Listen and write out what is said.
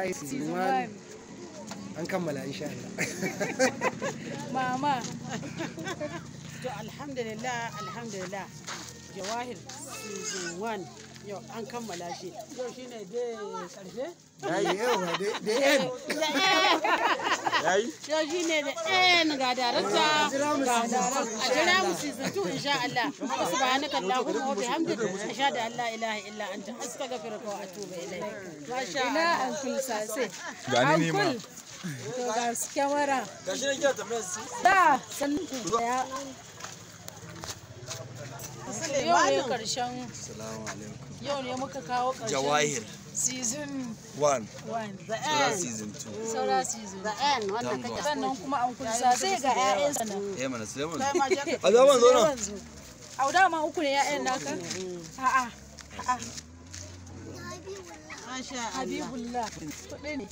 Jawahir season 1 an kammala insha Allah. Mama. To alhamdulillah, alhamdulillah. Jawahir season 1 yau an kammala shi. Yau shine dai karshe? Yayi yawa the end. Yayi? Yau shine the end, ga darakta. Ga darakta. A jira mu season 2 insha Allah. Subhanaka Allahumma wa bihamdika, ashhadu an la ilaha illa anta, astaghfiruka wa atubu ilayk. Masha Ina Allah. Uncle Sase. Gani ni ma. Uncle. To ga su kyamara. Gashi nan kina tambayar su. Da sannu ku. Yau ne karshen Assalamu alaikum. Yau ne muka kawo karshen Jawahir season 1. 1. The Saura end. season 2. Saura season. The end wanda kake. Sannan kuma Uncle Sase ga 'ya'yansa nan. Eh mana, Suleiman. Kai ma je ka A zaman zo nan. Au, dama uku ne 'ya'yan naka? A'a. A'a. Masha Allah. Habibullah. Kuɗi ne.